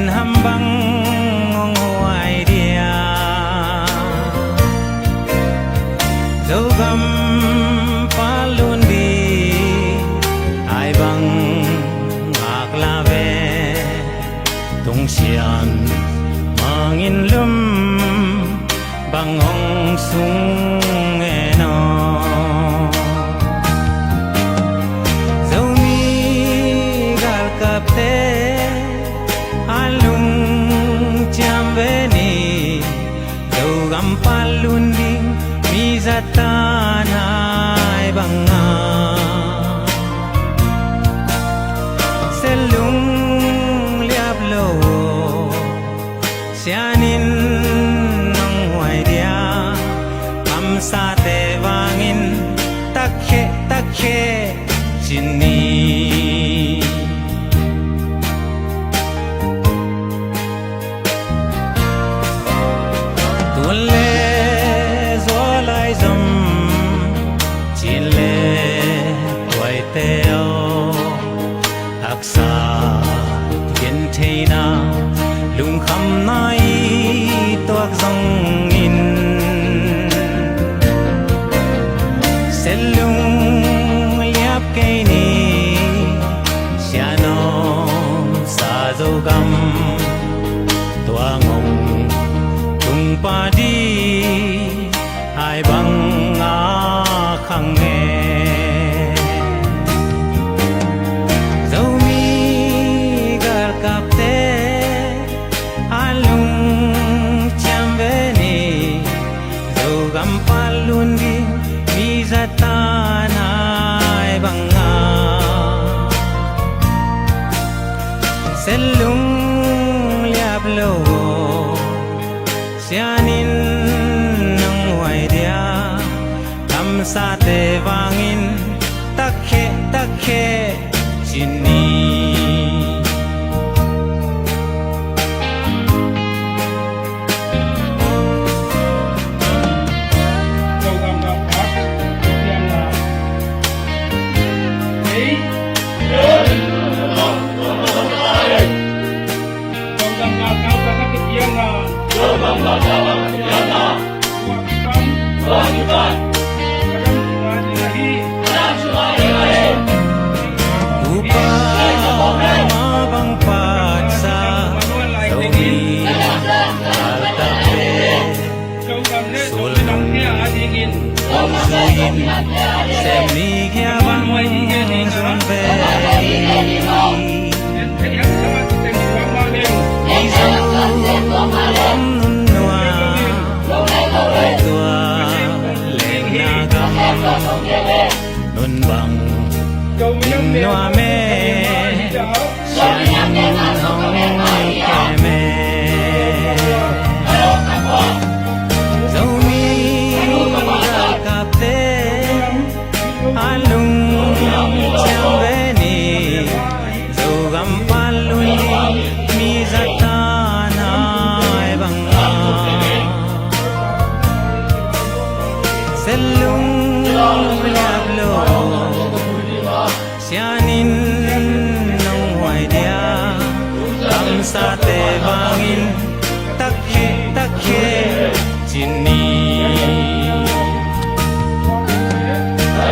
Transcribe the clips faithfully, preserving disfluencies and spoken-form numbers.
Ham bang hong huai dia, Zogam patlun ding ai bang ngak la ve. Tungsian mangin lum bang hong sung e no. Zomi galkapte a lungciam ve ni, Zogam patlun ding mi zatan ai bang a se lungliap lo. Sianin nong huai dia, kamsate vangin takkhe takkhe cin ni. Tun le zual ai zom, cin le tuaite aw, haksa gentheina lungkhamna i tuak zongin, se lungliap kei ni. Sianom sa Zogam tuang hong tung pah ding ai bang a khang e. Zomi galkapte a lungciam ve ni, Zogam patlun ding mi zatan ai bang a se lungliap lo. Sianin nong huai dia, kamsate vangin takkhe takkhe cin ni. Upa ma bang patsa Zomi galkapte sulung hong zuin, sem ni gia bang zong ve. Ei Zogam nunnua, ei tua lengna gam nun bang ning nuam e. Sianin hong kem e. Zomi galkapte a lungciam ve ni, Zogam patlun ding mi zatan ai bang a se lungliap lo. Sianin nong huai dia, kamsate vangin takkhe takkhe cin ni.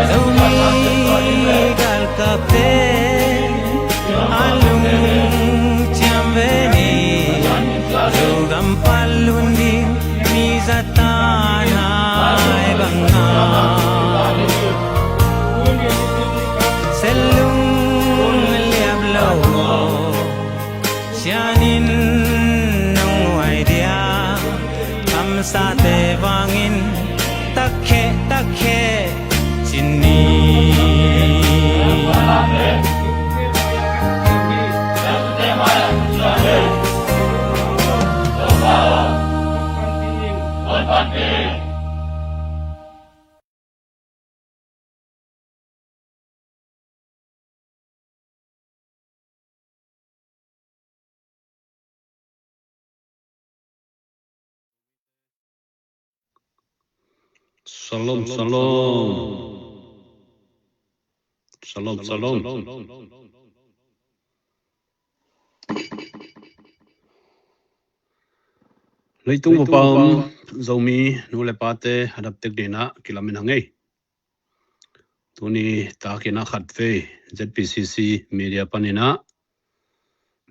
Zomi galkapte a lungciam ve ni, Zogam patlun ding mi zatan ai bang a se lungliap lo. Sianin nong huai dia, kamsate vangin takkhe takkhe cin ni. Shalom, shalom. Shalom, shalom. Leitung vapa om Zomi nu le pate a daptek dinah kilamin hang ei. Tuni takinah khatvei Z P C C media paninah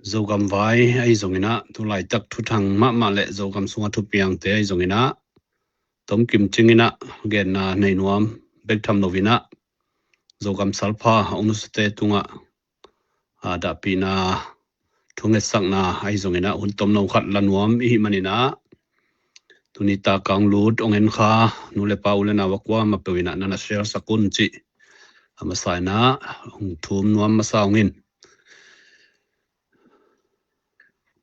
Zogam vai ahi zonginah, tu laitak thuthang mahmah le Zogam sunga thupiangte ahi zonginah, tomkim cinginah genna nei nuam bek tham loinah, Zogam salpha a ong nusate tungah a dahpihna thungetsakna ahi zonginah hun tomno khat la nuam ihi maninah, tuni takang lut ong en kha nu le pa, u le nau a kuamah peuh inah nana share sak un cih a masa inah hong thum nuam masa ung in.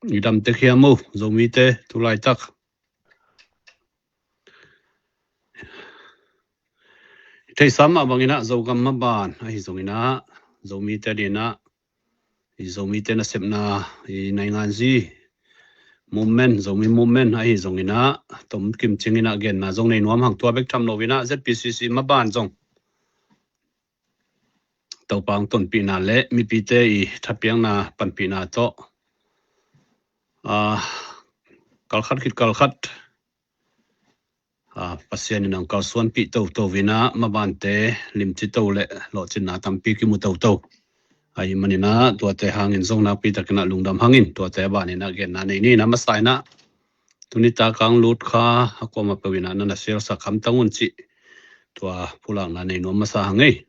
I damtek hiam uh Zomite tu laitak? Theihsa mah banginah Zogam maban ahi zonginah, Zomite dinah, i Zomite nasepna, i nainganzi movement, Zomi movement ahi zonginah, tomkim cinginah genna zong nei nuam hang. Tua bek tham loinah Z P C C maban zong Topa ong tonpihna le mipite i thapiakna panpihna tawh, a, kalkhat khit kalkhat, a, Pasian in ong kalsuanpih toto inah, mabante limci to le lawhcinna tampi kimu toto ahi maninah, tuate hangin zong nakpi takinah lungdam hangin, tuate a baninah genna nei ni. A masa inah tuni takang lut kha a kuamah peuh inah nana share sak hamtang un cih tua pulakna nei nuam masa hang ei.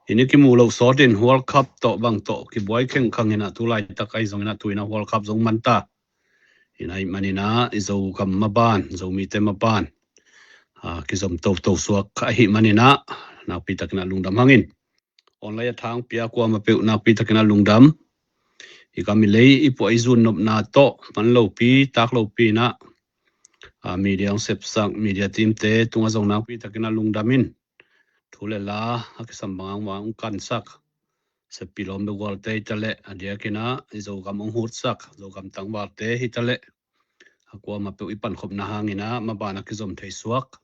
I ni kimu loh sawtin World Cup tawh bang tawh kibuai khengkhang inah, tu laitak ahi zonginah tu inah World Cup zong manta inah, ahi maninah i Zogam maban, Zomite maban, a, kizom toto suak ahi maninah nakpi takinah lungdam hangin. Online a thang pia kuamah peuh nakpi takinah lungdam. I gam i lei i puah i zun nopna tawh man lopi tak lopi inah, a, media ong sepsak media teamte tungah zong nakpi takinah lungdam in. Thu le la a kisam bang ong kansak, seppi lawm beuh gualte hitaleh, a diakinah i Zogam ong hutsak Zogam tangvalte hitaleh, a kuamah peuh i pankhopna hanginah maban a kizom thei suak,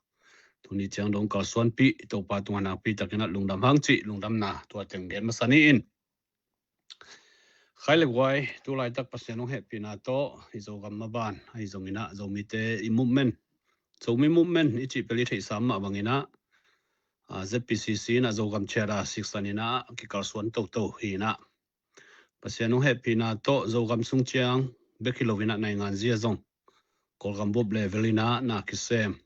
tuni ciang dong kalsuanpih Topa tungah nakpi takinah lungdam hang cih lungdamna tua teng gen masa ni in. Khai le guai, tu laitak Pasian ong hehpihna tawh i Zogam maban ahi zonginah, Zomite i movement, Zomi movement i cih pel i theihsa mah banginah, a, Z P C C inah Zogam ciat a siksan inah kikalsuan toto hi inah, Pasian ong hehpihna tawh Zogam sung ciang bek hi loinah nainganzi a zong Kawlgam bup level inah na kisem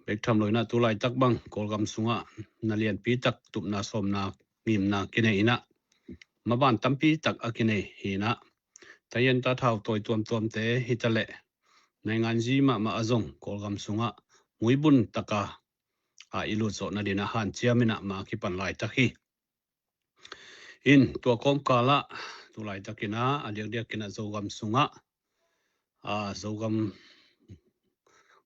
bek tham loinah, tu laitak bang Kawlgam sungah na lianpi tak tupna sawmna ngimna kinei inah, maban tampi tak a kinei hi inah, tahian ta thau tawi tuamtuamte hitaleh, nainganzi mahmah a zong Kawlgam sungah muibun taka, a, i lut zawhna dinah hanciam inah ma kipan laitak hi. In tua kawmkalah tu laitakinah a diakdiakinah Zogam sungah, a, Zogam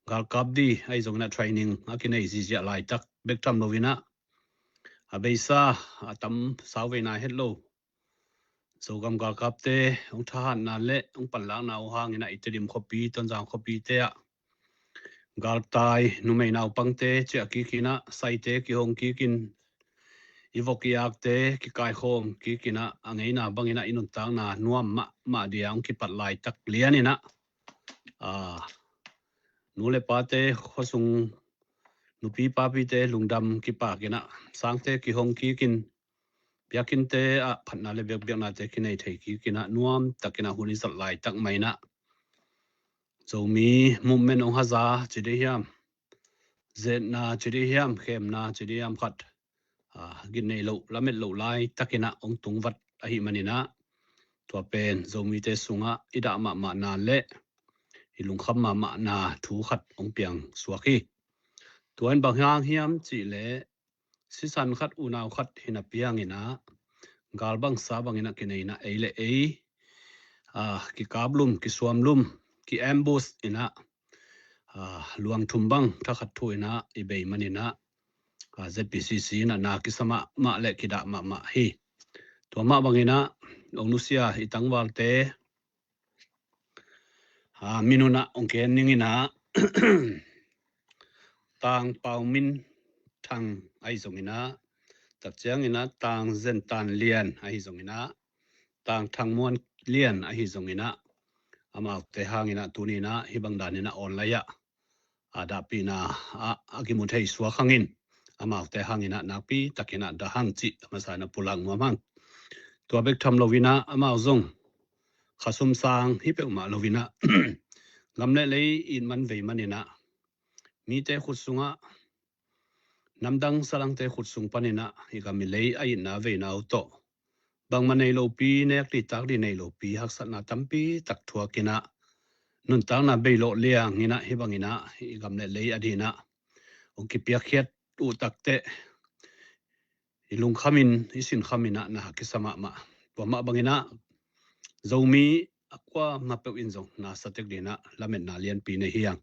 galkap di ahi zonginah training a kinei ziziah laitak bek tham loinah, a beisa a tam sau veina het lo Zogam galkapte ong thahatna le ong panlakna uh hanginah i Tedim khuapi, Tonzang khuapite ah galtai numei naupangte ciah kikinah, saite kihong kikin, i vok i akte kikaikhawm kikinah, a ngeina banginah i nuntakna nuam mahmah dia ong kipat laitak lianinah, a, nu le pate, khuasung nupi papite lungdam kipakinah, sangte kihong kikin, biakinnte ah phatna le biakbiaknate kinei thei kikinah, nuam takinah hun i zat laitak mah inah, Zomi movement ong haza ci dih hiam, zetna ci dih hiam, khemna ci dih hiam khat, a, gin nei loh lamet loh laitakinah ong tungvat ahi maninah, tua pen Zomite sungah i dah mahmahna le i lungkham mahmahna thu khat ong piang suak hi. Tua in bang hang hiam cihleh, sisan khat unau khat hi na pianginah, gal bangsa banginah kineina ei le ei, a, kikaplum, kisuamlum, ki-ambush inah, a, luang thum bang thakhat thu inah i bei maninah, a, Z P C C inah na kisa mahmah le kidah mahmah hi. Tua mah banginah ong nusia i tangvalte, a, minunah ong ken ninginah, Tang Pau Min Thang ahi zonginah, tak cianginah Tang Zen Tan Lian ahi zonginah, Tang Thang Muan Lian ahi zonginah, amaute hangin ah tuni-in ah hih bang danin ah online ah a dahpihna a, a kimu thei suak hangin amaute hangin ah nakpi takin ah dah hang cih a masa-in ah pulak nuam hang. Tua bek tham loin ah amau zong khasum sang hi peuhmah loin ah gam le lei it man vei manin ah mite khut sungah namdang salangte khut sung panin ah i gam i lei a itna veina uh tawh bangmah nei lopi, nek dih tak dih nei lopi, haksatna tampi tak thuakin ah nuntakna bei lawh liangin ah hih bangin ah i gam le lei a dingin ah hong kipiakkhiat uh takteh i lungkhamin i sinkhamin ah na kisa mahmah. Tua mah bangin ah Zomi a kuamah peuh in zong na sa tek dingin ah lametna lianpi nei hi hang.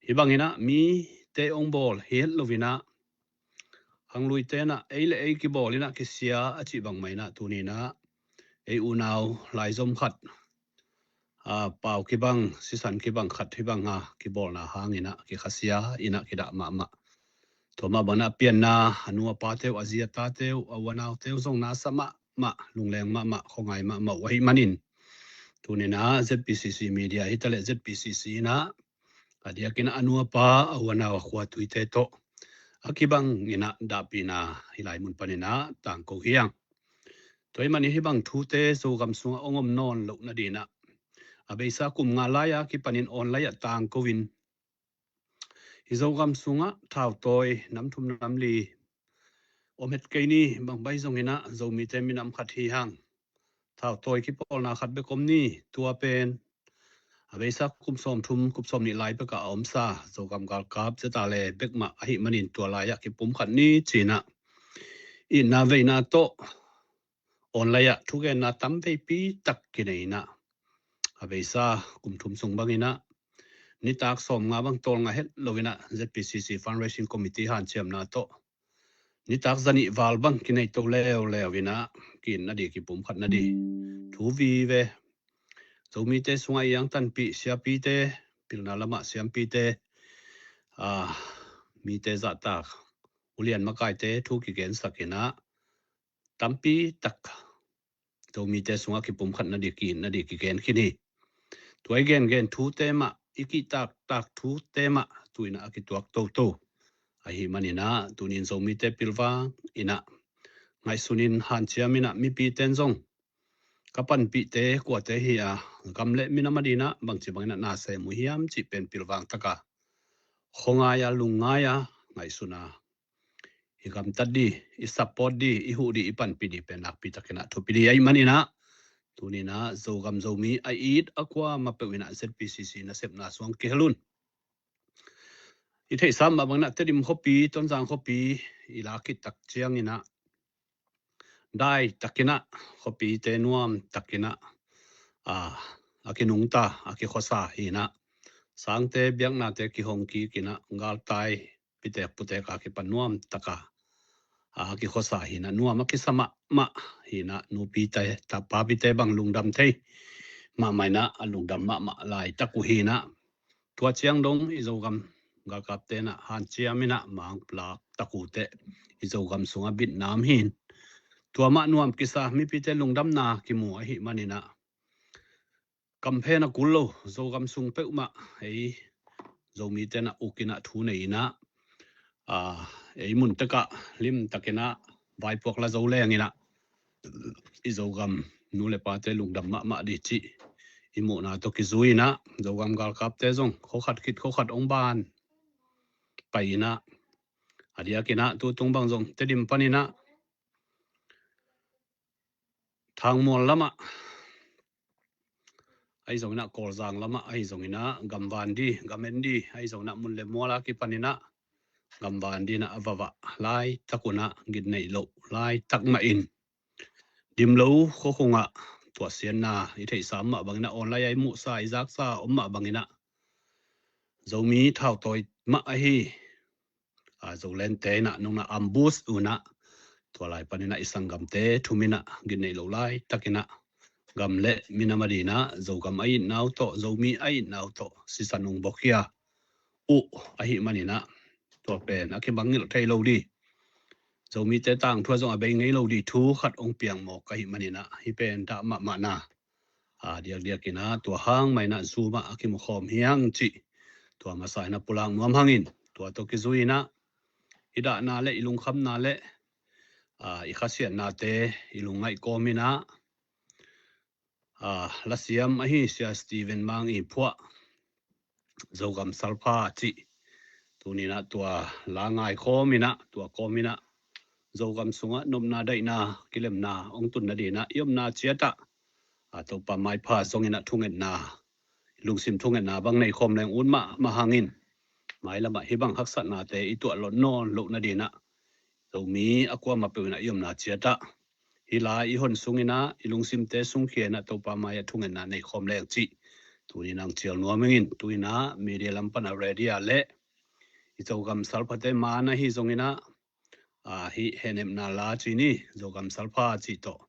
Hih bangin ah mite hong bawl hi het loin ah khangluite in ah ei le ei kibawl in ah kisia a cih bangmah in ah tuni-in ah ei unau laizom khat, a, pau kibang, sisan kibang khat hih bang a kibawlna hangin ah kikhasia in ah kidah mahmah. Tua mah bangin ah pianna a nu a pate uh, a zi a tate uh, a u a naute uh zong na sa mahmah, lungleng mahmah, khuangai mahmah uh ahih manin tuni-in ah Z P C C media hi taleh Z P C C in ah a diakin a nu a pa, a u a nau, a khua a tuite tawh a kibangin ah dahpihna hih lai mun panin ah tangko hi hang. Tua ahih manin hih bang thute Zogam sungah hong om nawn loh nadingin ah a beisa kum nga lai-a kipanin online ah tangko-in i Zogam sungah thautawi nam thum nam li om het kei ni, bang bang zongin ah Zomite minam khat hi hang. Thautawi kipawlna khat bek om ni, tua pen a beisa kum sawmthum, kum sawmnih lai bekah a omsa Zogam galkap ZRA bek mah ahih manin tua lai-ah kipumkhat ni ci-in ah itna veina tawh online ah thugenna tam veipi tak kinei in ah a beisa kum thum sung bangin ah nitak sawmnga bang tawlnga het loin ah Z P C C Fundraising Committee hanciamna tawh nitak zanih val bang kinei to leuleu in ah ki-itna ding, kipumkhatna ding thu vive. Zomite sungah i angtanpih siapite, pilna lamah siampite, a, mite zahtak, ulian makaite thu kigensak in ah tampi tak Zomite sungah kipumkhatna ding, ki-itna ding kigen khin hi. Tua i gengen thute mah, i kihtaktak thute mah tu-in ah a kituak toto ahih manin ah tuni-in Zomite pilvang in ah ngaihsunin hanciam in ah mipite in zong ka panpihte kuate hi a, gam le minam a dingin ah bangci bangin ah na sem uh hiam cih pen pilvang takin khuangai a, lungngai a, ngaihsun a i gamtat ding, i support ding, i huh ding, i panpih ding pen nakpi takin ah thupi ding ahih manin ah tuni-in ah Zogam Zomi a it a kuamah peuh in ah Z P C C nasepna sung kihel un. I theihsa mah bangin ah Tedim khuapi, Tonzang khuapi i lak khit tak ciangin ah dai takin ah khuapite nuam takin ah, a, a kinungta, a kikhuasa hi in ah sangte, biaknate kihong kik in ah galtai pitek putek a kipan nuam takin a kikhuasa hi in ah nuam a kisa mahmah hi in ah nupite, ta, papite bang lungdam thei mahmah in ah a lungdam mahmah laitak uh hi in ah tua ciang dong i Zogam galkapte in ah hanciam in ah mang lak tak uh teh i Zogam sungah bitnam hi in tua mah nuam kisa mipite lungdamna kimu ahih manin ah kamphen a kul lo Zogam sung peuhmah ei Zomite in ah uk in ah thu nei in ah, a, ei mun tekah lim takin ah vaipuak la zo leng in ah i Zogam nu le pate lungdam mahmah ding cih i muhna tawh kizui in ah Zogam galkapte zong khuakhat khit khuakhat hong ban pai in ah a diakin ah tutung bang zong Tedim panin ah Thangmual lamah ahi zongin ah, Kawlzang lamah ahi zongin ah, gamvan ding, gam en ding ahi zongin ah, mun le mual a kipanin ah gamvan dingin ah a vavah laitak un ah, gitneih loh laitak mahin dim lo khuakhung ah tuahsiatna i theihsa mah bangin ah online a i muhsa i zaksa om mah bangin ah Zomi thautawi mah ahi a, Zolente in ah nungna ambush un ah tua lai panin ah i sanggamte thum in ah gitneih loh laitakin ah gam le minam a dingin ah Zogam a itna uh tawh, Zomi a itna uh tawh sisan ung bawkhia uh ahih manin ah tua pen a kibang ngilh thei lo ding, Zomite tangthu ah zong a bei ngei lo ding thu khat hong piang mawk ahih manin ah hih pen dah mahmahna a, diakdiak in ah tua hang mah in ah Zoom ah a kimukhawm hi hang cih tua masa in ah pulak nuam hangin, tua tawh kizui in ah i dahna le i lungkhamna le, a, i khasiatnate i lungngaih kawm in ah, a, lasiam ahi Sia Stephen Mang Ii Phuah, Zogam Salpha cih, tuni in ah tua la ngaikhawm in ah, tua kawm in ah Zogam sungah nopna daihna kilemna hong tun nading in ah i omna ciat ah, a, Topa maipha zong in ah thungetna, lungsim thungetna bang neikhawm leng ut mahmah hangin, mailam ah hih bang haksatnate i tuah lot nawn loh nading in ah Zomi a kuamah peuh in ah i omna ciat ah hih la i hon sung in ah i lungsimte sungkhia in ah Topa mai ah thungetna neikhawm leng cih tuni in ah hong cial nuam ing. Tu in ah media lam pan a ready a le i Zogam Salphate man ahi zong in ah, a, hih hehnepna la ci ni, Zogam Salpha cih tawh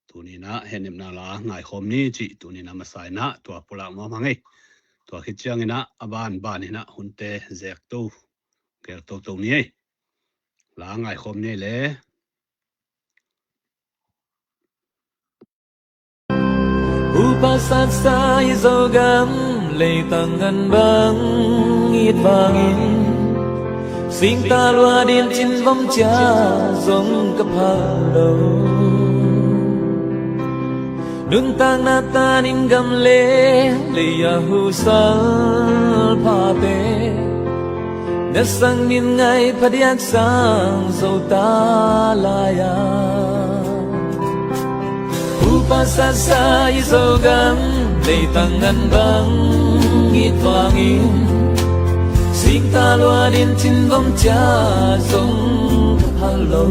tuni in ah hehnepna la ngaikhawm ni cih tuni in ah masa in ah tua pulak nuam hang ei. Tua khit ciang in ah a banban in ah hunte zek to, gel toto ni ei. La ngaikhawm ni ei le. Upa satsa i Zogam leitang ngan bang it vangin, singta lua din cin vom cia zong ka phal lo. Nuntakna tanin gam le lei a husal phate, na sang min ngai phadiak sang zo ta lai a. Upa satsa i Zogam leitang ngan bang it vangin, singta lua din cin vom cia zong ka phal lo.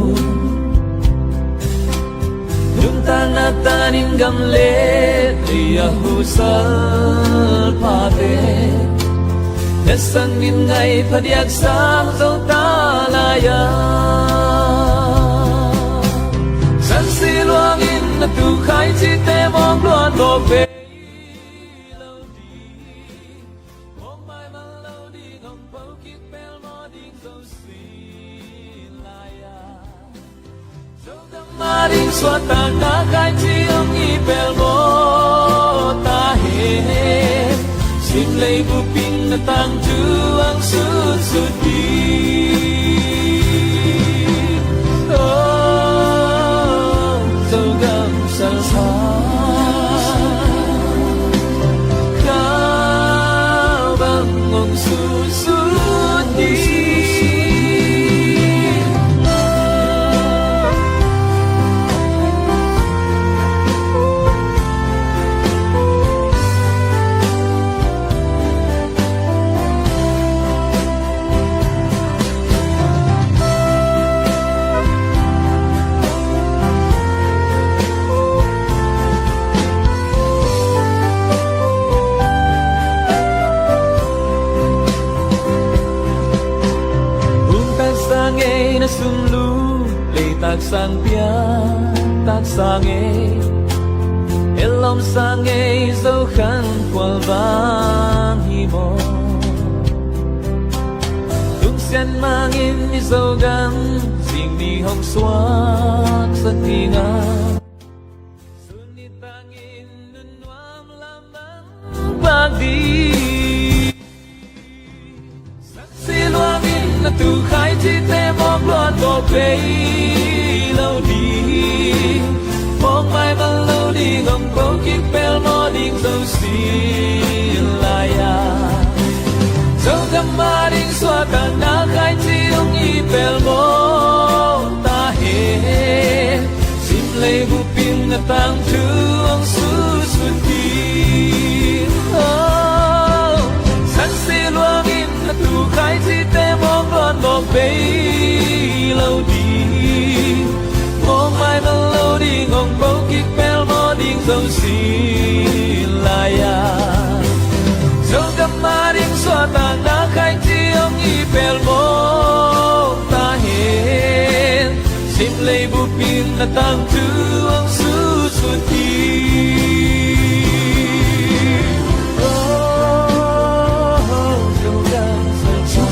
Nuntakna tanin gam le lei a husal phate, na sang min ngai phadiak sang zo ta lai a. Sansi luangin na tu khaici te mawng luan mawk ve lo ding. Mawng maimal lo ding, hong po kik pelmawh ding zo sin lai a. Zogam a ding suahtakna khaici hong hi pelmawh ta hen. Sim lei bup in na tangthu hong sutsut ding. Oh, Zogam Salpha, kau bang hong sutsut ding. Hum taksang ei na sum lu, lei taksang pia taksang ei, elom sang ei, Zo khan khual vang hi maw. Lungsian mangin i Zogam zing ni hong suak sa ding a. Sun ni tangin nun nuam lam bang bak ding. Sansi luangin na tu khaici te mawk luan mawk vei lo ding. Mawk maimal lo ding, hong po kik pelmawh ding zo sin lai a. Zogam a ding suahtakna khaici hong hi pelmawh ta hen. Sim lei bup in na tangthu hong sutsut ding. Oh, sansi luangin na tu khaici te mawk luan mawk vei lo ding. Mawk maimal lo ding, hong po kik pelmawh ding zo sin lai a. Zogam a ding suahtakna khaici hong hi pelmawh ta hen. Sim lei bup in na tangthu hong sutsut ding. Oh, Zogam Salpha,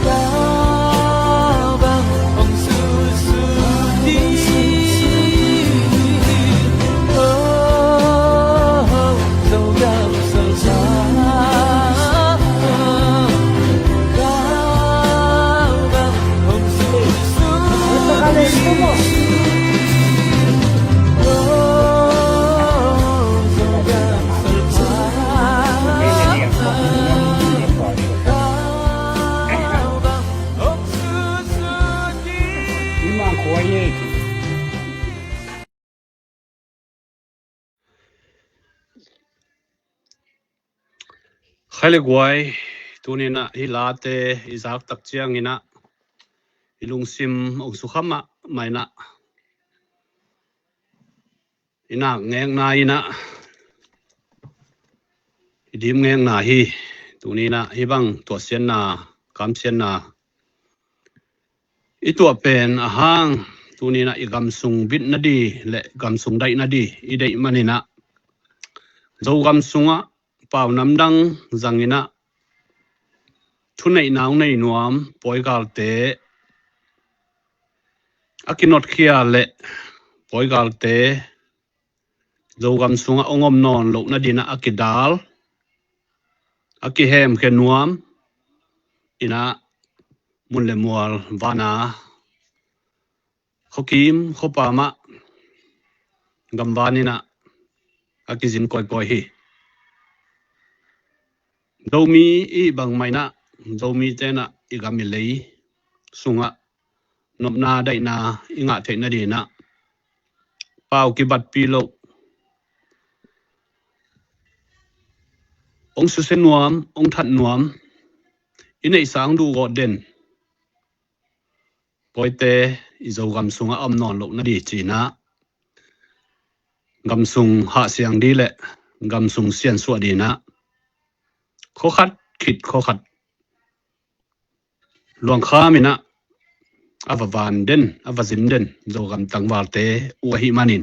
kau bang hong sutsut ding. Khai le guai, tuninah hih late i zak tak cianginah i lungsim ong sukha mahmah inah i nak ngekna inah i dim ngekna hi. Tuninah hih bang tuahsiatna, kamsiatna i tuah pen a hang, tuninah i gamsung bitna di le gamsung daihna di i deih maninah Zogam sungah pau namdang zanginah thuneihna ong nei nuam pawigalte a kinotkhia le pawigalte Zogam sungah ong om nawn lohna dinah a kidal, a kihemkhia nuam inah mun le mual vana khuakim khuapamah gamvaninah a kizin kawikawi hi. Zomi i bangmah inah Zomi tenah i gam i lei sungah nopna daihna i ngah theihna dinah pau kibatpi loh, ong susia nuam, ong that nuam, i neihsa ong duhgawh den pawite i Zogam sungah a om nawn lohna di cinah gamsung hahsiang di le gamsung siansuah dinah khuakhat khit khuakhat luangkham inah a va van den, a va zin den Zogam tangvalte uh ahih manin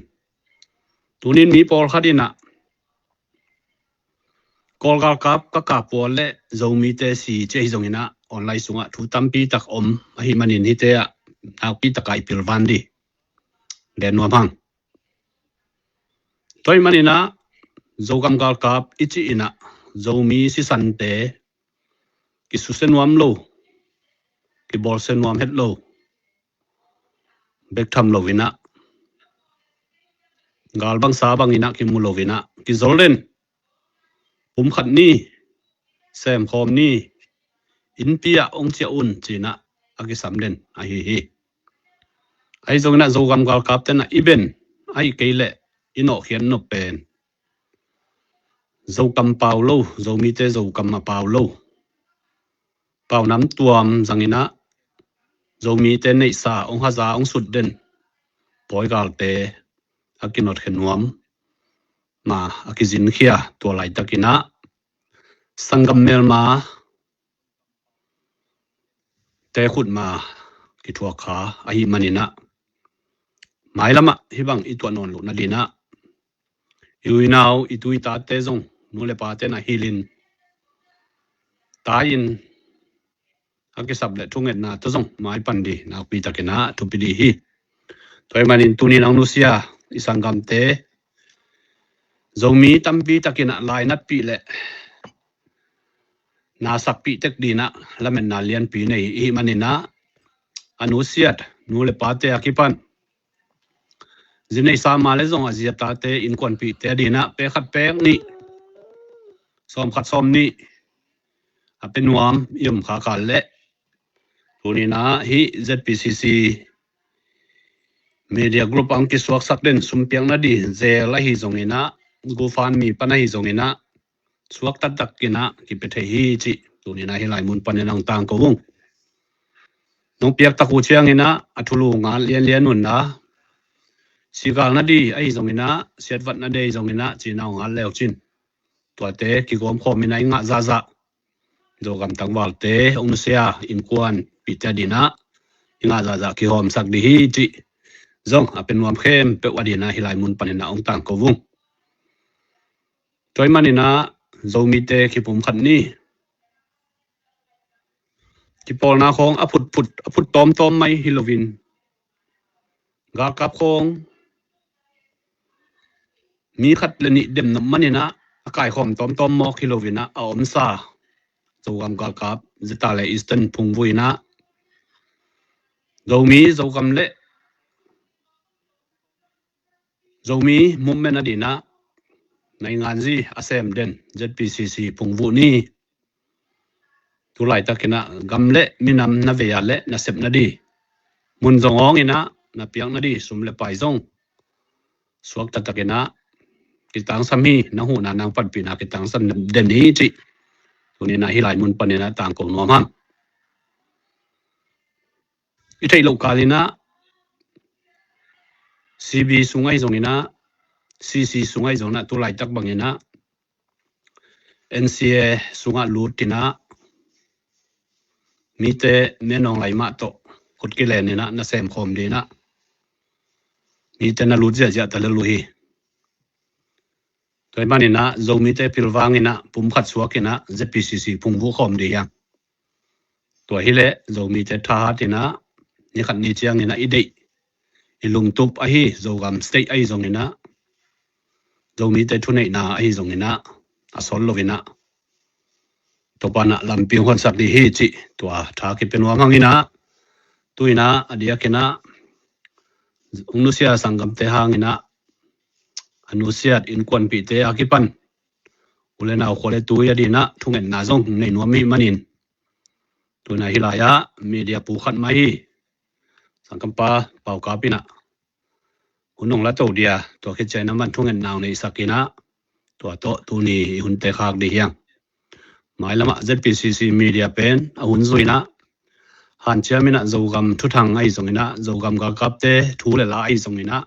tunin mi pawlkhat inah Kawl galkap ka kap uh le Zomite si ci ahi zonginah online sungah thu tampi tak om ahih manin hihte ah nakpi takah i pilvan di den nuam hang. Tua ahih maninah Zogam galkap i cih inah Zomi sisante kisusia nuam lo, kibawlsia nuam het lo, bek tham lo inah gal bangsa banginah kimu lo inah kizol den, pumkhat ni, semkhawm ni, innpi ah ong ciah un cinah a kisam den ahi hi. Ahi zonginah Zogam galkap tenah i ben, ahih kei leh i nawhkhiat nop pen Zokam pau lo, Zomite Zokam a pau lo, pau nam tuam zanginah Zomite neihsa ong haza ong sut den pawigalte a kinotkhia nuam ma a kizinkhia tua laitakinah sanggam melma te khut ma kithuak kha ahih maninah mailamah hih bang i tuah nawn lohna dinah i uinau i tu i tate zong nu le pate na hilhin tai-in a kisap le thungetna tawh zong maipan di nakpi takinah thupi di hi. Tua ahih manin tunin ang nusia i sanggamte Zomi tampi takinah lainatpih le nasakpih tek dinah lametna lianpi nei ihih maninah a nusiat nu le pate a kipan zi neihsa ma le zong a zi a tate innkuanpihte a dinah pek khat pek nih, sawm khat sawm nih a pe nuam i om kha kal leh tuninah hih Z P C C Media Group ang kisuaksak den sumpiakna di zel ahi zonginah GoFundMe pan ahi zonginah suak taktakinah kipia thei hi cih tuninah hih lai mun panin ang tangko ung. Nong piak tak uh cianginah a thulu ngat lianlian unla sigalna di ahi zonginah siatvatna di ahi zonginah cinau ngat leucin tuate kigawmkhawm inah i ngah zahzah Zogam tangvalte ong nusia innkuanpihte a dinah i ngah zahzah kihawmsak di hi cih zong a pe nuam khempeuh a dinah hih lai mun paninah ong tangko ung. Tua ahih maninah Zomite kipumkhat ni. Kipawlna khawng a phutphut a phut tawmtawm mai hi loin galkap khawng mi khat le nih demnop maninah a kaikhawm tawmtawm mawk hi loinah a omsa Zogam galkap zeta le Eastern phungvuh inah Zomi Zogam le Zomi movement a dinah nainganzi a sem den Z P C C phungvuh ni. Tulaitakinah gam le minam na vei a le na sepna di mun zong awnginah na piakna di sum le pai zong suak taktakinah kitangsam hi. Nang huhna nang panpihna kitangsam den hi cih Tuni-in ah hih lai mun panin ah tangko nuam hang. I theih loh kal-in ah C B sung ahi zongin ah, C C sung ahi zongin ah, tu laitak bangin ah N C A sungah lut-in ah mite menawng lai mah tawh khut kilen-in ah na sem khawm ding in ah mite na lut ziahziah ta lel uh hi. Tua ahih manin ah Zomite pilvang in ah pumkhat suak in ah Z P C C phungvuh khawm ding hi hang. Tua hileh Zomite thahat in ah ni khat ni ciangin ah i deih, i lungtup ahi Zogam State ahi zongin ah, Zomite thuneihna ahi zongin ah, a sawt lo-in ah Topa'n ah lampi hong honsak ding hi cih tua tha kipia nuam hang in ah, tu-in ah a diakin ah hong nusia sanggamte hangin ah a nusiat innkuanpihte a kipan u le nau, khua le tui a dingin ah thungetna zong nei nuam ahih manin, tu-in ah hih lai-ah media pu khat mah hi, sanggampa Pau Kap in ah hun hong la to dia, tua khit ciangin ah aman thungetna hong neisak in ah, tua tawh tuni i hunte khak ding hi hang. Mailamah Z P C C media pen a hun zui-in ah hanciam in ah Zogam thuthang ahi zongin ah, Zogam galkapte thu le la ahi zongin ah,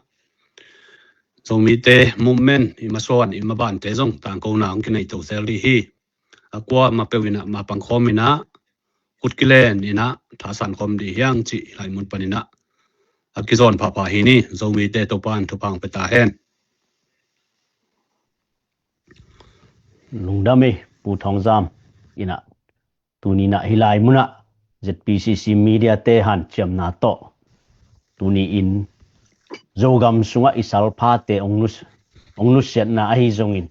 Zomite movement i masuan i mabante zong tangkona hong kinei to zel ding hi. A kua mah peuh in ah mapang khawm in ah khut kilen in ah thasan khawm ding hi hang cih hih lai mun panin ah a kizawn phapha hi ni. Zomite Topa'n thupha hong pia ta hen. Lungdam ei, Pu Thawng Zam. In ah tuni-in ah hih lai munah Z P C C media-te hanciamna tawh tuni-in Zogam sungah i salphate hong nus-, hong nusiatna ahi zongin,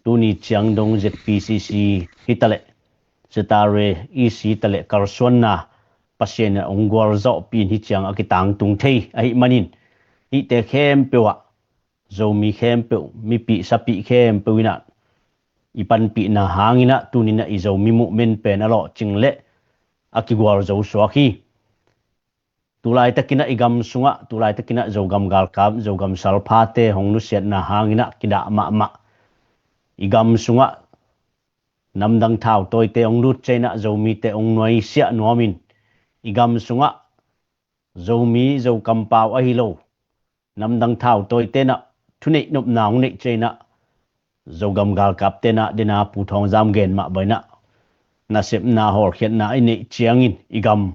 tuni ciang dong Z P C C hi taleh, Z R A E C hi taleh, kalsuanna Pasian in hong gualzawhpih in hih ciang a kitangtung thei ahih manin, hihte khempeuh ah, Zomi khempeuh, mipih sapih khempeuh in ah i panpihna hangin ah tuni-in ah i Zomi movement pen a lawhcing leh a kigualzo suak hi. Tu laitakin ah i gam sungah, tu laitakin ah Zogam galkap, Zogam salphate hong nusiatna hangin ah kidah mahmah. I gam sungah namdang thautawite hong lut ciangin ah Zomite hong nuaisiah nuamin, i gam sungah Zomi, Zo kampau ahi lo namdang thautawite in ah thuneih nopna hong neih ciangin ah, Zogam galkapte in ah, den a Pu Thawng Zam gen mah bangin ah, nasepna, hawlkhiatna i neih ciangin i gam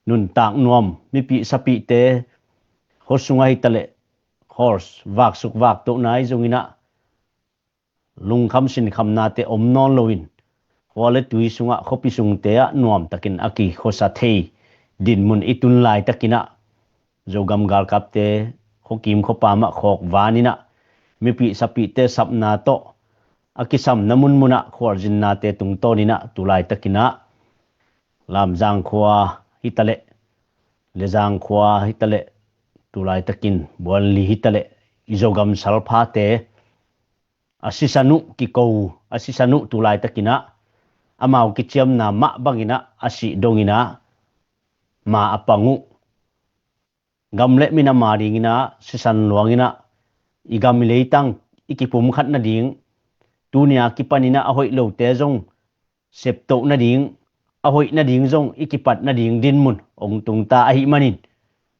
nuntak nuam, mipih sapihte khua sungah hi taleh, khawl vaksuk vaktohna ahi zongin ah, lungkham sinkhamnate om nawn loin, khua le tui sungah, khuapi sungte ah nuamtakin a kikhuasa thei dinmun i tun laitakin ah, Zogam galkapte khuakim khuapa mah khawk van in ah, mipih sapihte sapna tawh a kisamna munmun ah khualzinnate tungtawnin ah, tu laitakin ah Lamzang khua hi taleh, Lezang khua hi taleh, tu laitakin Buanli hi taleh, i Zogam salphate a sisan uh kiko, a sisan uh tu laitakin ah, amau kiciamna mah bangin ah a sih dongin ah, ma a pang uh, gam le min a ma dingin ah sisan luangin ah, i gam i leitang i kipumkhat nading, tuni a kipanin ah a hoih lote zong septoh nading, a hoih nading zong i kipat nading dinmun hong tungta ahih manin,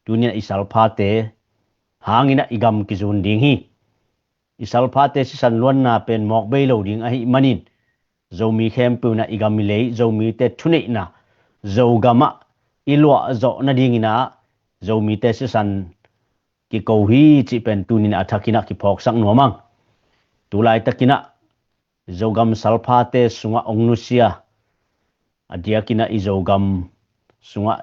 tuni-in ah i salphate hangin ah i gam kizun ding hi. I salphate sisan luanna pen mawk bei lo ding ahih manin, Zomi khempeuh in ah i gam i lei, Zomite thuneihna, Zogam ah i luah zawh nadingin ah, Zomite sisan kiko hi cih pen tuni-in ah a thakin ah kiphawksak nuam hang. Tu laitakin ah Zogam salphate sungah hong nusia, a diakin ah i Zogam sungah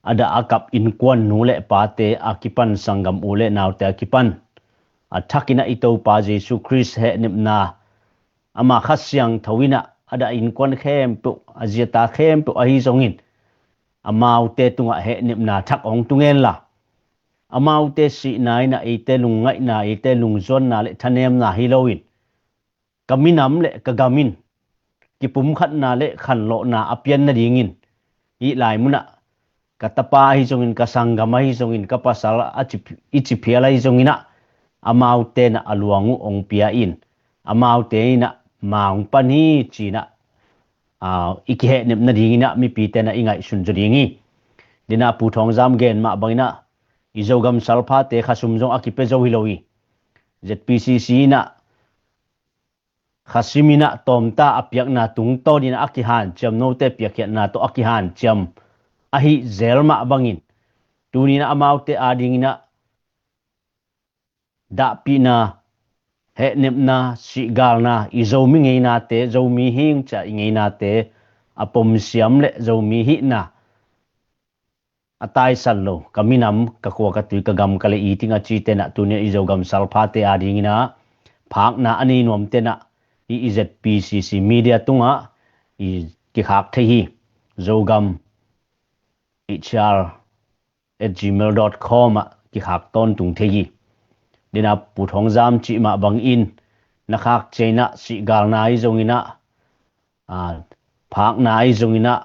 a dah a kap innkuan nu le pate a kipan, sanggam u le naute a kipan, a thakin ah i Topa Jesu Khrist hehnepna, ama Kha Siangtho in ah a dah innkuan khempeuh, a zi a ta khempeuh ahi zongin, amaute tungah hehnepna thak hong tung hen la, amaute sihna in ah eite lungngaihna, eite lungzuanna le thanemna hi loin, ka minam le ka gam in kipumkhatna le khanlawhna a pian nadingin, hih lai munah ka tapa ahi zongin, ka sanggam ahi zongin, ka pasal a ci, i ci phial ahi zongin ah, amaute in ah a luang uh hong pia in, amaute in ah ma hong pan hi ci-in ah, aa, i kihehnep nadingin ah mipite in ah i ngaihsun zaw ding hi. Dena Pu Thawng Zam gen mah bangin ah i Zogam salphate khasum zong a kipia zo hi lo hi. ZPCC in ah khasim in ah tawmta a piakna tungtawn in ah a kihanciam, note piakkhiatna tawh a kihanciam ahi zel mah bangin tuni in ah amaute adingin ah dahpihna, hehnepna, sihgalna, i Zomi ngeinate, Zomi hing ci-a i ngeinate a pomsiam le Zomi hihna a taisan lo, ka minam, ka khua, ka tui, ka gam, ka lei, i ting a cite in ah tuni in ah i Zogam salphate adingin ah phakna a nei nuamte in ah i, i ZPCC media tungah i kikhak thei hi. Zogam HR at gmail dot com ah kikhak tawntung thei hi. Dena Pu Thawng Zam cih mah bangin na khak ciangin ah sihgalna ahi zongin ah, aa, phakna ahi zongin ah,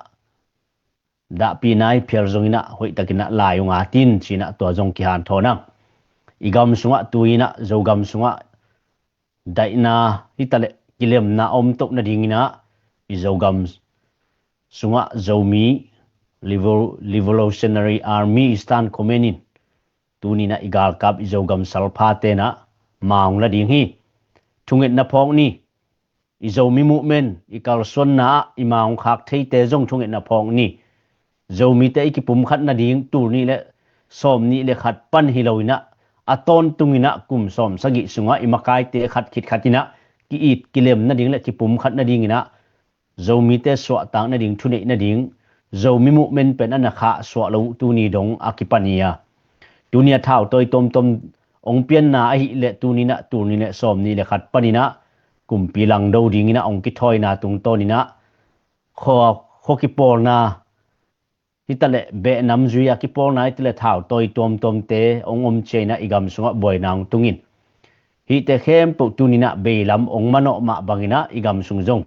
dahpihna ahi phial zongin ah hoihtakin ah lai ung a tin ci-in ah tua zong kihanthawn ang. I gam sungah tu-in ah Zogam sungah daihna hitaleh kilemna a om toh nadingin ah i Zogam sungah Zomi Revol-, Revolutionary Army Eastern Command in tuni in ah i galkap i Zogam salphate in ah ma hong la ding hi. Thungetna phawk ni. I Zomi movement i kalsuanna ah i ma hong khak theite zong thungetna phawk ni. Zomite i kipumkhat nading tul nih le sawm nih le khat pan hi lo in ah, a tawntung in ah kum sawm sagih sungah i makaite khat khit khat in ah ki-it kilem nading le kipumkhat nadingin ah Zomite suahtak nading, thuneih nading, Zomi movement pen a na khahsuah lo uh tuni dong a kipan hi a. Tuni a thautawi tuamtuam hong pianna ahih leh tuni in ah tul nih le sawm nih le khat panin ah kumpi langdo dingin ah hong kithawina tungtawnin ah khua, khua kipawlna hitaleh behnam zui a kipawlna hitaleh thautawi tuamtuamte hong om ciangin ah i gam sungah buaina hong tungin, hihte khempeuh tuni in ah beilam hong manawh mah bangin ah i gam sung zong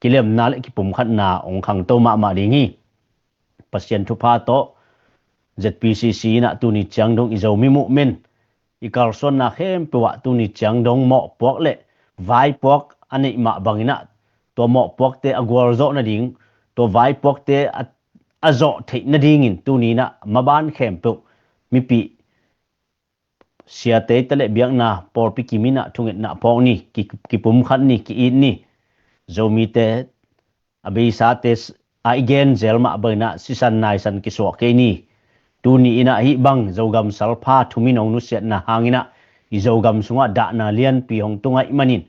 kilemna le kipumkhatna hong khangto mahmah ding hi. Pasian thupha tawh ZPCC in ah tuni ciang dong i Zomi movement i kalsuanna khempeuh ah tuni ciang dong mawhpuak le vaipuak a neih mah bangin ah tua mawhpuakte a gualzawh nading, tua vaipuakte a, a zawh theih nadingin tuni in ah maban khempeuh mipi siate hitaleh biakna pawlpi kim in ah thungetna phawk ni, ki, kipumkhat ni, ki-it ni. Zomite a beisate s-, a i gen zel mah bangin ah sisan naisan kisuah kei ni. Tuni in ah hih bang Zogam salpha thum in hong nusiatna hangin ah i Zogam sungah dahna lianpi hong tung ahih manin,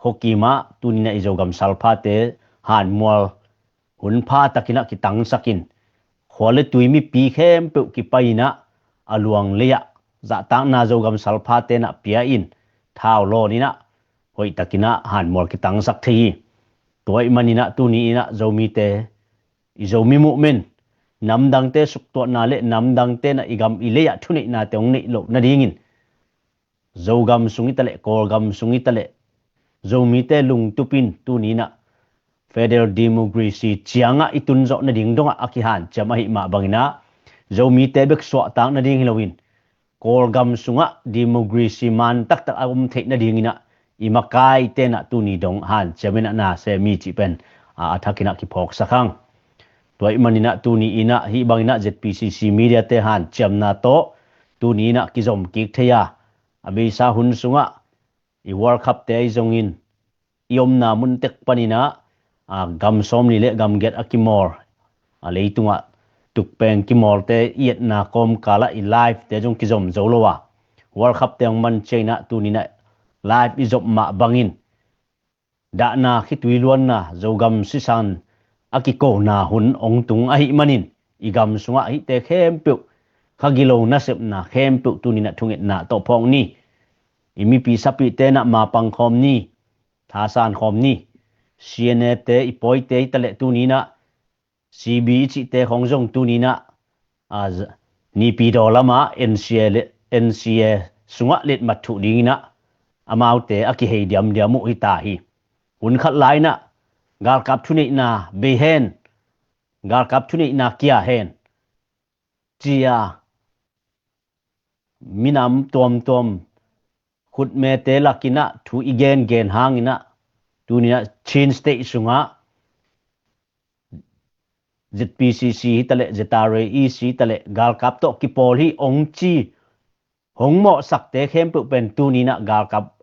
khuakim ah tuni in ah i Zogam salphate hanmual hunpha takin ah kitangsakin, khua le tui mipi khempeuh kipai in ah a luang lei ah zahtakna Zogam salphate in ah pia in thau lawn in ah hoihtakin ah hanmual kitangsak thei hi. Tua ahih manin ah tuni in ah Zomite, i Zomi movement, namdangte suktuahna le namdangte in ah i gam i lei ah thuneihnate hong neih loh nadingin Zogam sung hitaleh, Kawlgam sung hitaleh, Zomite lungtupin tuni in ah federal democracy ciangah i tun zawh nading dongah a kihanciam ahih mah bangin ah Zomite bek suahtak nading hi loin Kawlgam sungah democracy man taktak a om theih nadingin ah i makaite in ah tuni dong hanciam in ah na sem hi cih pen a, a thakin ah kiphawksak hang. Tua ahih manin ah tuni in ah hih bangin ah ZPCC mediate hanciamna tawh tuni in ah kizom kik thei a, a beisa hun sungah i World Cup te ahi zongin i omna mun tek panin ah, a, gam sawmli le gam giat a kimawl, a, leitungah tukpeng kimawlte i etna kawmkalah i live te zong kizom zo lo a, World Cup te hong man ciangin ah tuni in ah live i zop mah bangin dahna, khitui luanna, Zogam sisan a kikona hun hong tung ahih manin i gam sungah hihte khempeuh, kha gilo nasepna khempeuh tuni in ah thungetna tawh phawk ni. I mipi sapihte in ah mapang khawm ni, thasan khawm ni. CNA te, i pawite hitaleh tuni in ah CB i cihte khawng zong tuni in ah, a, z-, Naypyidaw lamah NCA le, NCA sungah letmat thuh dingin ah amaute a kihei diamdiam uh hi ta hi. Hun khat lai in ah galkap thuneihna bei hen, galkap thuneihna kia hen, ci-a minam tuamtuam khutmete lakin ah thu i gengen hangin ah Tuninah Chin State sungah ZPCC hitaleh, ZRA EC hitaleh, galkap tawh kipawl hi ong ci hong mawhsakte khempeuh pen tuninah galkap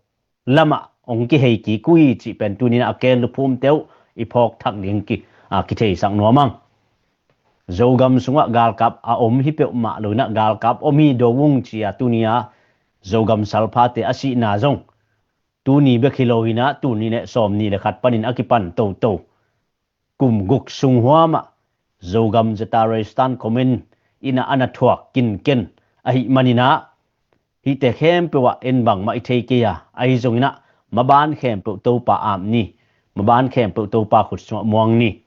lamah hong kihei kik uh hi cih pen tuninah a kel luphumte uh i phawk thak ding ki, a, kitheisak nuam ang. Zogam sungah galkap a om hi peuhmah lo inah galkap om hi do ung ci-a tunia Zogam salphate a sihna zong tuni bek hi lo inah tuni le sawm nih le khat panin a kipan toto kum guk sung huamah Zogam ZRA Stand Command inah a na thuak kinken ahih maninah hihte khempeuh ah en bangmah i thei kei a, ahi zonginah maban khempeuh Topa ap ni, maban khempeuh Topa khut sungah muang ni.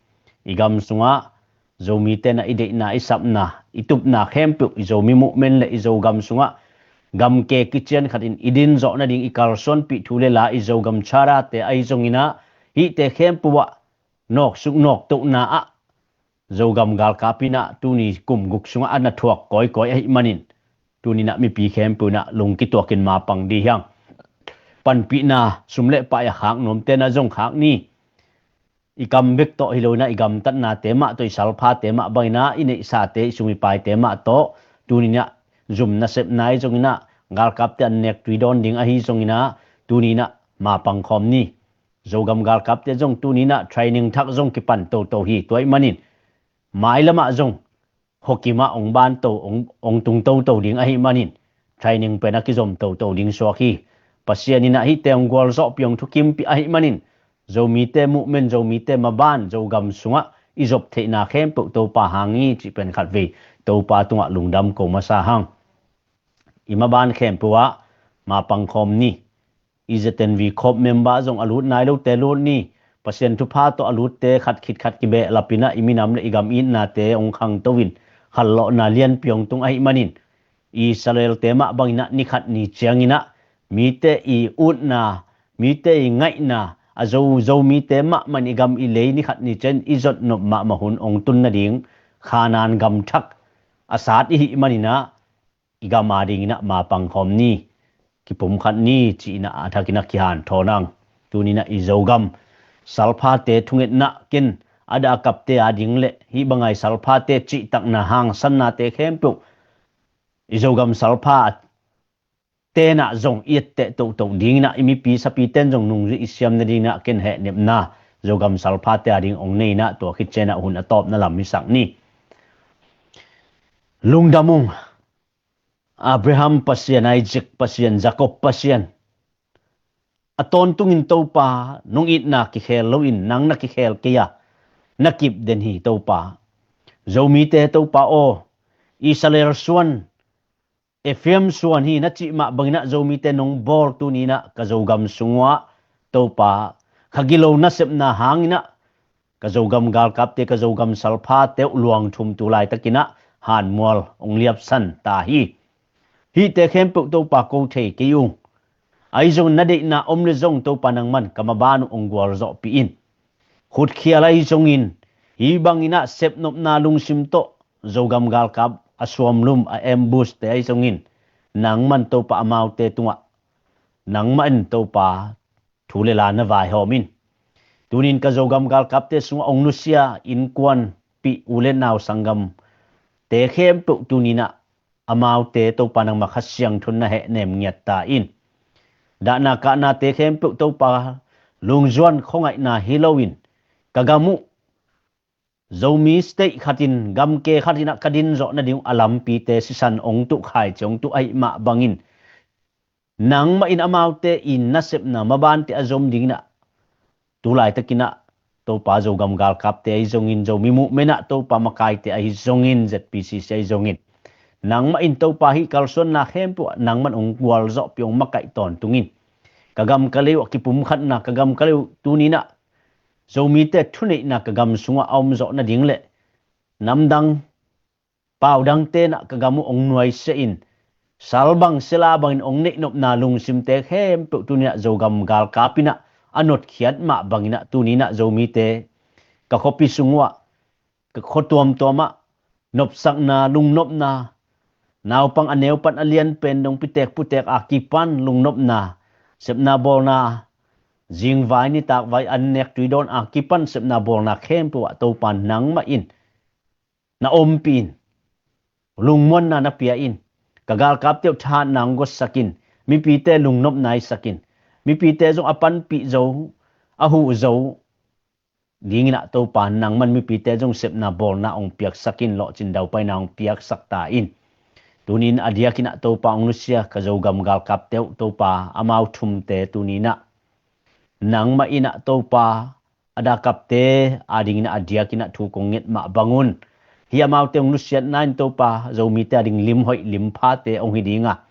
I gam sungah Zomite na i deihna, i sapna, i tupna khempeuh i Zomi movement le i Zogam sungah gamke kician khatin i din zawh nading i kalsuanpih thu le la i Zogam charate ahi zonginah hihte khempeuh ah nawksuk nawktohna ah Zogam galkap inah tuni kum guk sungah a na thuak kawikawi ahih manin tuninah mipi khempeuh inah lungkituakin mapang dih hiang. Panpihna sum le pai a khak nuamte na zong khak ni. I kam bek tawh hi lo inah i gamtatnate mah tawh i salphate mah banginah i neihsate i sum i paite mah tawh tuninah zum nasepna ahi zonginah galkapte an nek tui dawn ding ahi zonginah tuninah mapang khawm ni. Zogam galkapte zong tuninah training thak zong kipan toto hi. Tua ahih manin mailamah zong hokimah ong ban to, ong, ong tung toto ding ahih manin training pen a kizom toto ding suak hi. Pasian inah hihte ong gualzawhpih ong thukimpih ahih manin Zomite movement, Zomite maban Zogam sungah i zop theihna khempeuh Topa hang hi cih pen khatvei Topa tungah lungdam ko masa hang. I maban khempeuh ah mapang khawm ni. I ZNV khop member zong a lut nai lote lut ni. Pasian thupha tawh a lutte khat khit khat kibehlap inah i minam le i gam itnate ong khangto in khallawhna lianpi ong tung ahih manin Israelte mah banginah ni khat ni cianginah mite i utna, mite i ngaihna a zo, Zomite mahmah in i gam i lei ni khat ni ciangin i zotnop mahmah hun ong tun nading Khanaan gam thak a sat i hih maninah i gam a dinginah mapang khawm ni, kipumkhat ni ci-inah a thakinah kihanthawn ang. Tuninah i Zogam salphate thungetna ken a dah a kapte a ding le hih bangai salphate cihtakna hangsannate khempeuh i Zogam salpha tenah zong i etteh tohtoh dinginah i mipi sapiten zong nungzui i siam nadinginah ken hehnepna Zogam salphate a ding ong neinah tua khit cianah hun a tawpna lam hisak ni. Lungdam ung. Abraham Pasian, Isaac Pasian, Jacob Pasian, a tawntungin Topa nong itna kikhel loin nang na kikhel kei a, na kip den hi Topa. Zomite Topa aw, Israel suan, Ephraim suan hi na cih mah banginah Zomite nong bawl tuninah ka Zogam sungah Topa, ka gilo nasepna hanginah ka Zogam galkapte, ka Zogam salphate uh luang thum tu laitakinah hanmual ong liapsan ta hi. Hihte khempeuh Topa ko thei kei ung. Ahi zong na deihna om le zong Topa nangman ka maban uh ong gualzawhpih in. Khutkhial ahi zongin hih banginah sepnopna lungsim tawh Zogam galkap a suamlum a ambush te ahi zongin nangman Topa amaute tungah nangmah in Topa thu le la na vaihawm in. Tunin ka Zogam galkapte sungah ong nusia innkuanpih u le nau sanggamte khempeuh tuninah amaute Topa nangmah Kha Siangthon na hehnem ngiat ta in. Dahna kahnate khempeuh Topa lungzuan khuangaihna hi loin ka gam uh Zomi state khatin gamke khatinah ka din zawh nading uh a lampite sisan ong tuh khaici ong tuh ahih mah bangin nangmah in amaute in nasepna mabante a zom dinginah tu laitakinah Topa Zogam galkapte ahi zongin Zomi movement ah Topa makaite ahi zongin ZPCC ahi zongin nangmah in Topa hih kalsuanna khempeuh ah nangman ong gualzawhpih ong makaih tawntungin ka gam ka lei uh a kipumkhatna ka gam ka lei uh tuninah Zomite thuneihna ka gam sungah a om zawh nading le namdang paudang tenah ka gam uh ong nuaisiah in salbang sela bangin ong neihnopna lungsimte khempeuh tuninah Zogam galkap inah a notkhiat mah banginah tuninah Zomite ka khuapi sung uhah ka khua tuamtuamah nopsakna lungnopna naupang a neupan a lianpen dong pitek putek a kipan lungnopna sepna bawlna zingvai nitakvai an nek tui dawn a kipan sepna bawlna khempeuh ah Topa nangmah in na ompih in, lungmuanna na pia in, ka galkapte uh thahatna hong guatsak in, mipite lungnopna hi sak in, mipite zong a panpih zo, a huh zo dingin ah Topa nangman mipite zong sepna bawlna hong piaksak in, lawhcin daupaina hong piaksak ta in. Tunin a diakin ah Topa hong nusia ka Zogam galkapte uh Topa amau thumte tunin ah nangmah in ah Topa a dakapte adingin ah a diakin ah thu kong nget mah bangun, hih amaute hong nusiatna in Topa Zomite ading limhoih limphate hong hi ding a,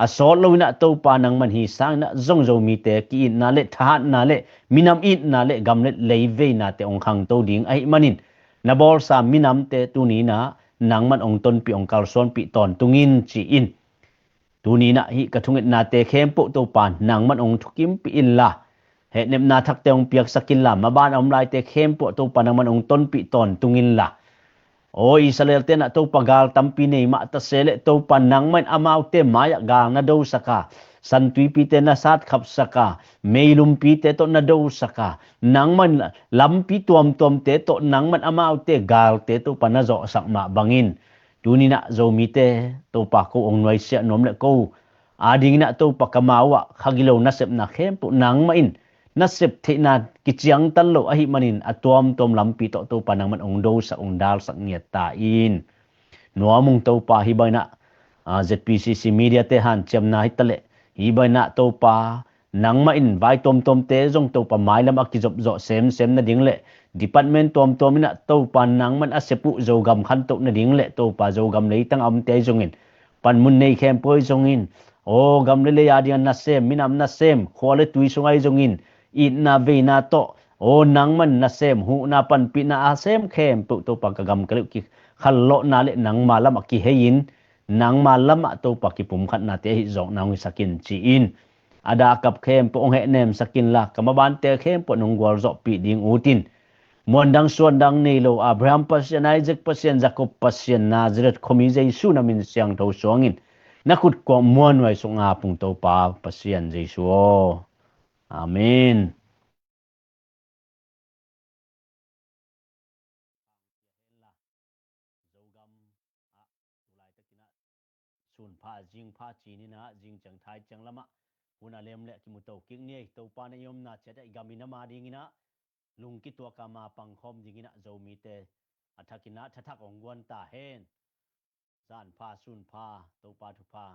a sawt loin ah Topa nangman hi sangin ah zong Zomite ki-itna le thahatna le minam itna le gam le lei veinate hong khangto ding ahih manin, na bawlsa minamte tunin ah nangman hong tonpih hong kalsuanpih tawntung in ci-in, tunin ah hih ka thungetnate khempeuh Topa nangman hong thukimpih inla, hehnepna thakte hong piaksak inla, maban a om laite khempeuh Topa nangman hong tonpih tawntung inla, aw Israel-te in ah Topa gal tampi nei mah ta se leh Topa nangman amaute mai-ah gal na dosak a, santuipite na satkhapsak a, meilumpite tawh na dosak a, nangman lampi tuamtuamte tawh nangman amaute galte Topa na zawhsak mah bangin, tunin ah Zomite Topa ko hong nuaisiah nuam le ko adingin ah Topa ka mau ah kha gilo nasepna khempeuh nangmah in na sep theihna kiciangtan lo ahih manin a tuamtuam lampi tawh Topa nangman hong dosak hong dalsak ngiat ta in. Nuam ung Topa, hih bangin ah, ah, Z P C C mediate hanciamna hi ta leh, hih bangin ah Topa nangmah in vai tuamtuamte zong Topa mailam a kizopzawh semsem nading le department tuamtuam in ah Topa nangman a sep uh Zogam khantoh nading le Topa Zogam leitang a omte ahi zongin, panmun nei khempeuh ahi zongin, aw gam le lei ading a nasem, minam nasem, khua le tui sung ahi zongin, itna veina tawh, aw nangman nasem, huhna panpihna a sem khempeuh Topa ka gam ka leuh kikhallawhna le nangma lamah kihei in, nangma lamah Topa kipumkhatnate ahi zawkna hong hisak in ci-in, a dakap khempeuh hong hehnemsak inla, ka mabante khempeuh nong gualzawhpih ding utin, muandang suandang nei lo Abraham Pasian, Isaac Pasian, Jacob Pasian, Nazareth khuami Jesu na min siangtho suangin na khutkuak muanhuai suk ngap ung Topa Pasian Jesu aw. Amen. Zogam ah tulaitakin ah sunpha zingpha cinin ah zingciang thaiciang lamah hun a lem le kimuto kik ni ei. Topa na i omna ciat ah i gam i nam adingin ah lungkituak a mapang khawm dingin ah Zomite a thakin ah thathak hong guan ta hen. Zanpha sunpha Topa thupha